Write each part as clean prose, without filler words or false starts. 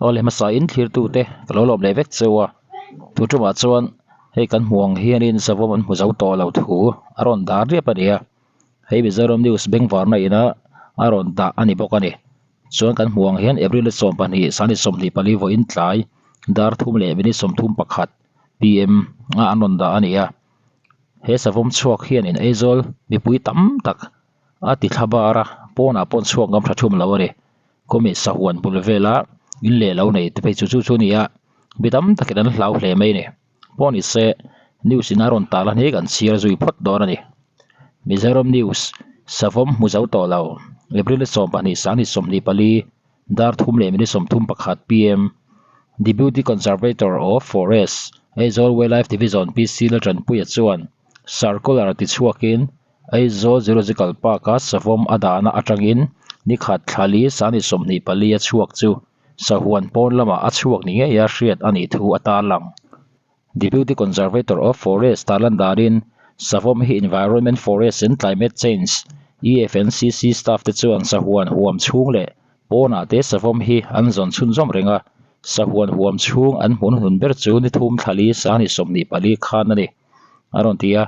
Awle hmasa in thlirtu te ka lo lawm leh vek cheu a, tu tumah chuan hei kan hmuh ang hianin savawm an hmu zo tawh lo thu a rawn dar riap a ni a, hei Mizoram News bengvarna ina a rawn dah a ni bawk a ni. Chuan kan hmuh ang hian April 12 sani 24 vawiin tlai dar thum leh minute 31 pm a an rawn dah a ni a, he savawm chhuak hianin Aizawl mipui tam tak a ti thla bar a, pawnah pawn chhuak ngam tha thum lo a ni. Kawmi sahuan bul vela in leh lo nei te phei chu chu chu a ni a, mi tam takin an hlau hle mai a ni. Pawh ni se news in a rawn tar lan hi kan chhiar zui phawt dawn a ni. Mizoram News, Savawm hmu zo tawh lo, April 12 sangni 24, dar thum leh minute 31 pm, Deputy Conservator of Forest, Aizawl Wildlife Division PC Laltanpuia chuan circular tichhuakin Aizawl Zoological Park-a savawm a dahna atangin ni khat thla li sangni 24 a chhuak chu Sahuan pawn lamah a chhuak ni ngeia hriat a nih thu a tarlang. Deputy Conservator of Forest tarlan danin Savawm hi Environment, Forest and Climate Change, EFNCC, staff te chuan sahuan huam chhung leh pawnah te savawm hi an zawn chhunzawm reng a, sahuan huam chhung an hmun hnun ber chu ni thum thla li sangni 24 khan a ni, a rawn ti a.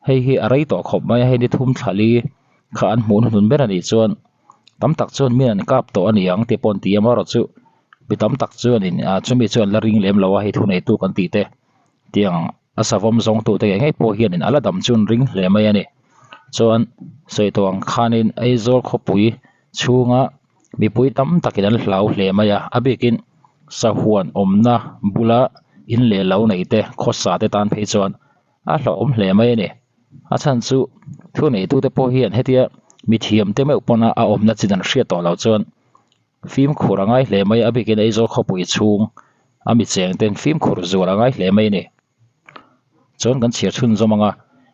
Hei hi a rei tawh khawp mai a, hei ni thum thla li kha an hmuh hnuhnun ber a nih chuan tam tak chuan mi an kap tawh a ni ang tih pawh an ti a, amaherawhchu mi tam tak chuanin ah chumi chuan la ring lem lo a, hei thuneitu kan tih te tiang a savawm zawng tute ngei ngei pawh hianin a la dam chu an ring hle mai a ni. Chuan sawi tawh ang khanin Aizawl khawpui chhunga mipui tam takin an hlau hle mai a, a bikin sahuan awmna bula in leh lo nei te khawsa te tan phei chuan A hlauhawm hle mai a ni. A chhan chu thu neitute pawh hian hetia mithiam te meuh pawna a awmna chin an hriat tawh loh chuan fimkhur a ngai hle mai a, a bikin Aizawl khawpui chhung a mi cheng ten fimkhur zual a ngai hle mai a ni. Chuan kan chhiar chhunzawm ang a,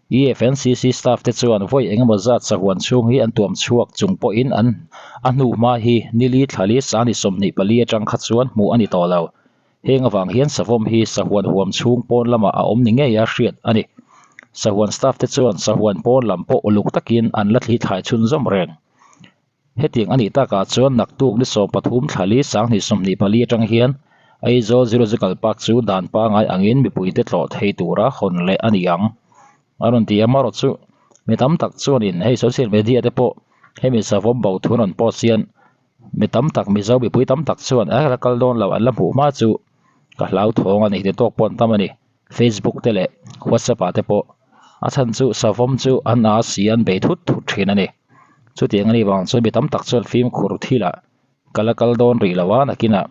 EFNCC staff te chuan vawi engemaw zat sahuan chhung hi an tuam chhuak chung pawhin an a hnu hma hi nili thlali sani 24 atang kha chuan hmuh a ni tawh lo. Heng avang hian savawm hi sahuan huam chhung pawn lamah a awm ni ngei a hriat a ni. Sahuan staff te chuan sahuan pawn lam pawh uluk takin an la thli thlai chhunzawm reng. Hetiang a nih takah chuan naktuk ni 13 thla li 20 24 atang hian Aizawl Zoological Park chu dan pangai angin mipuite tlawh thei tura hawn leh a ni ang a rawn ti a. Amaherawhchu mi tam tak chuanin hei social media te pawh hemi savawm bo thu an rawn post hian Mi tam tak Mizo mipui tam tak chuan a la kal dawn lo an la hmuh hma chu ka hlau thawng a ni ti tawk pawh an tam a ni. Facebook te leh WhatsApp ah te pawh a chhan chu savawm chu an a si an bei thut thut thin a ni. Chutiang a nih vang chuan mi tam tak chuan fimkhur thilah ka la kal dawn rih lo a nakinah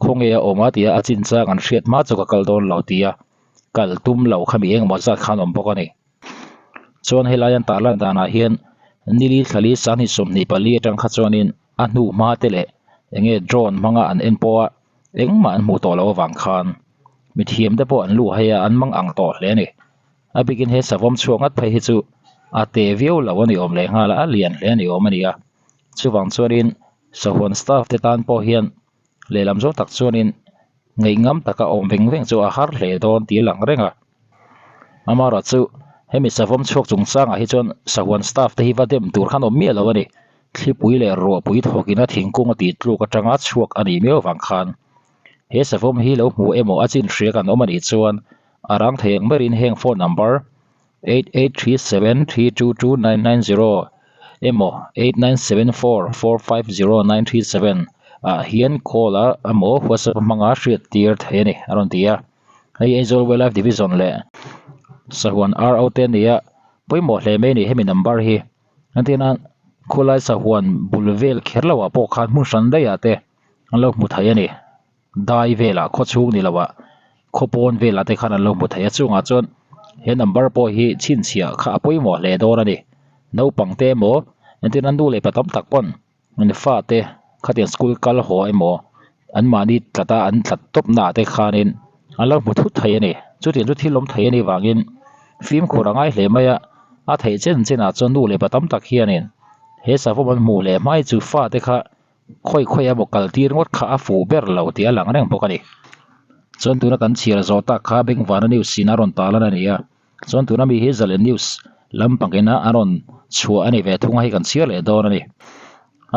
khawnge a awm a tia a chinchang an hriat hma chu ka kal dawn lo tia kal tum lo kha mi engemaw zat khan awm bawk a ni. Chuan helai an tah lan danah hian nili thlali sangni 24 atang kha chuanin a hnu hma te leh enge drone hmanga an en pawh a engmah an hmuh tawh loh avang khan mithiam te pawh an luh hei a an mang ang tawh hle a ni. A bikin he savawm chhuak ngat phei hi chu a te viau lo a ni awm leh nghal a, a lian hle a ni awm a ni a. Chuvang chuanin sahuan staff te tan pawh hian lehlam zawng tak chuanin ngaihngam taka awm veng veng chu a har hle dawn tih a lang reng a. Amaherawh chu hemi savawm chhuak chungchangah hi chuan sahuan staff te hi va dem tur khan awm miah lo a ni. Thlipui leh ruahpui thawkin a thingkung a tih tluk atanga chhuak a nih miau avang khan he savawm hi lo hmu emaw a chin hria kan awm a nih chuan a rang thei ang berin heng phone number 8837322990 emaw 8974450937 ah hian call a emaw WhatsApp hmanga hriat tir thei a ni a rawn ti a. Hei Aizawl Wildlife Division leh Sahuan RO te a ni a, pawimawh hle mai a ni hemi number hi. Engtin a khawlai sahuan bul vel kher loh ah pawh khan hmun hran daih ah te an lo hmu thei a ni. Dai velah khaw chhung ni loh ah khaw pawn velah te khan an lo hmu thei a, chungah chuan he number pawh hi chhinchhiah kha a pawimawh hle dawn a ni. Naupang te emaw engtin a nu leh pa tam tak pawn an fate khatiang school kal haw emaw an mahni tlat a an tlat tawp naah te khanin an lo hmu thut thei a ni. Chutiang chu thil awm thei a nih vangin fimkhur a ngai hle mai a, a theih chen chenah chuan nu leh pa tam tak hianin he savawm an hmuh leh hmai chu fate kha khawi khawi emaw kal tir ngawt kha a fuh ber lo tih a lang reng bawk a ni. Chuan tuna kan chhiar zawh tak kha Bengvana news in a rawn tarlan a ni a, chuan tuna mi hi Zalen news lampang ina a rawn chhuah a ni ve thung a hei kan chhiar leh dawn a ni.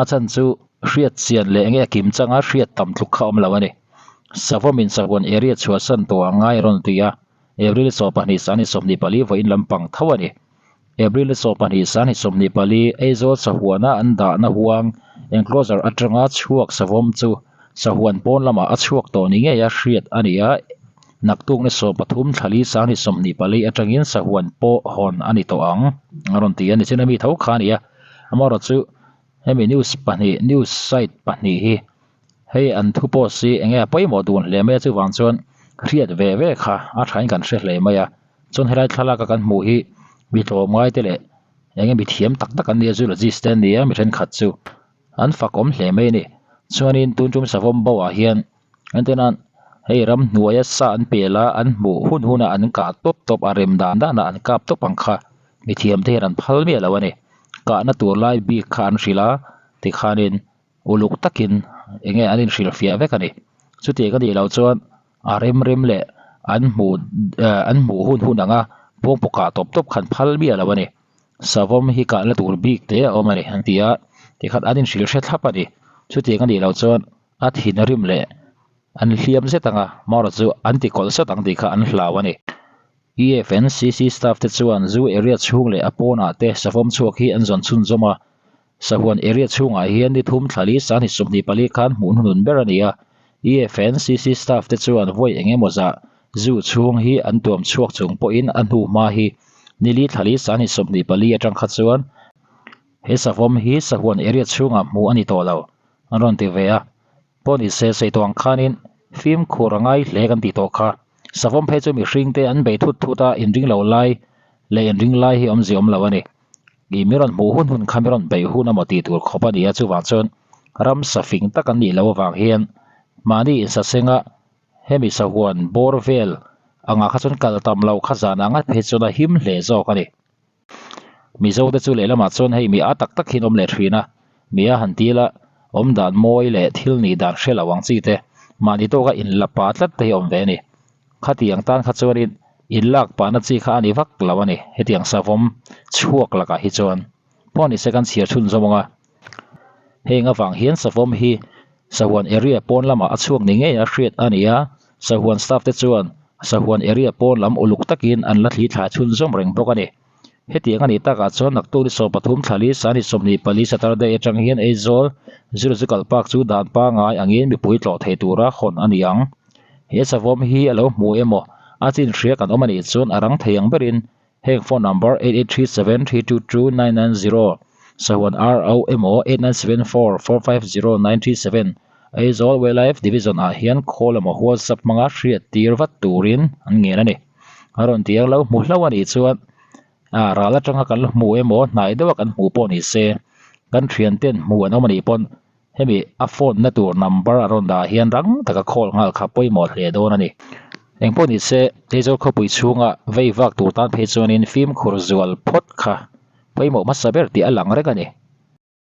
A chhan chu. Hriat chian leh enge a kim changa hriat tam tluk kha awm lo a ni. Savawmin sahuan area chhuahsan tawh a ngai a rawn ti a, April 12 sani 24 vawiin lampang tho a ni. April 12 sani 24 Aizawl sahuana an dahna huang enclosure atanga chhuak savawm chu sahuan pawn lamah a chhuak tawh ni ngei a hriat a ni a, naktuk ni 13 thlali sani 24 atangin sahuan pawh hawn a ni tawh ang a rawn ti a ni. Chin ami tho kha a ni a, amaherawhchu chu Hemi news pahnih news site pahnih hi hei an thu post hi enge a pawimawh dun hle mai a chuvang chuan hriat ve ve kha a thain kan hre hle mai a chuan helai thlalak a kan hmuh hi mi tlawmngai te leh enge mi thiam tak tak an nia zoologist te an ni a mi thenkhat chu an fak awm hle mai a ni chuanin tun tum savawm bo ah hian engtin a hei ramhnuaia sa an pel a an hmuh hun hun a an kah tawp tawp a rem dan dan a an kap tawp ang kha mithiam te hian an phal miah lo a ni kahna tur lai bik kha an hrilh a tikhanin uluk takin eng nge an inhrilhfiah vek a ni chutiang a nih loh chuan a rem rem leh an hmuh eh an hmuh hun hun anga pawngpaw kah tawp tawp kha an phal miah lo a ni savawm hi kahna tur bik te a awm a ni an ti a tikhan an inhrilh hre thlap a ni chutiang a nih loh chuan. A thin a rim leh an hliam zet ang a, marawh chu an ti kawlh sawt ang tih kha an hlau a ni. EFNCC staff te chuan zu area chhung leh a pawnah te savawm chhuak hi an zawn chhunzawm a. Sahuan area chhungah hian ni thum thla li sangni 24 khan hmuh hnunun ber a ni a. EFNCC staff te chuan vawi eng emaw zah zu chhung hi an tuam chhuak chung pawhin a hnu hma hi ni li thla li sangni 24 atang kha chuan he savawm hi sahuan area chhungah hmuh a ni tawh lo. An rawn ti ve a, pawh ni se sei tawh ang khanin fimkhur a ngai hle kan tih tawh kha. Savawm phei chu mihring te an bei thut thut a, inring lo lai leh inring lai hi awmzia awm lo a ni. Ih mi rawn hmuh hun hun kha mi rawn beih hun emaw tih tur khawp a ni a, chuvang chuan ramsa fing tak an nih loh avang hian mahni insasenga hemi sahuan bawr vel angah kha chuan kal tam loh kha zanah ngat phei chuan a him hle zawk a ni. Mizo te chu lehlamah chuan hei mi a tak tak hian awm leh thin a, mi a han til a, awm dan mawi leh thil nih dan hre lo ang chi te, mahni tawka inla pa tlat te hi awm ve a ni. Khatiang tan kha chuanin inlak pahna chi kha a ni vak lo a ni, hetiang savawm chhuak lakah hi chuan. Pawh ni se kan chhiar chhun zawm ang a. Heng avang hian savawm hi sahuan area pawn lamah a chhuak ni ngei a hriat a ni a, sahuan staff te chuan sahuan area pawn lam uluk takin an la thli thlai chhunzawm reng bawk a ni. Hetiang a nih takah chuan naktuk ni 13 thla li sani 24 Saturday atang hian Aizawl Zoological Park chu dan pangai angin mipui tlawh thei tura hawn a ni ang. He savawm hi a lo hmu emaw a chin hria kan awm a nih chuan a rang thei ang berin Heng phone number 8837322990, Sahuan RO emaw 8974450937, Aizawl Wildlife Division ah hian call emaw WhatsApp hmanga hriat tir vat turin an ngen a ni. A rawn ti ang lo hmu hlauh a nih chuan a ral atanga kan la hmu emaw hnai deuha kan hmuh pawh ni se kan thianten hmuh an awm a nih pawn Hemi a phone na tur number a rawn dah hian rang taka call nghal kha pawimawh hle dawn a ni. Engpawh ni se, Aizawl khawpui chhunga vei vak tur tan phei chuanin fimkhur zual phawt kha pawimawh hmasa ber tih a lang reng a ni.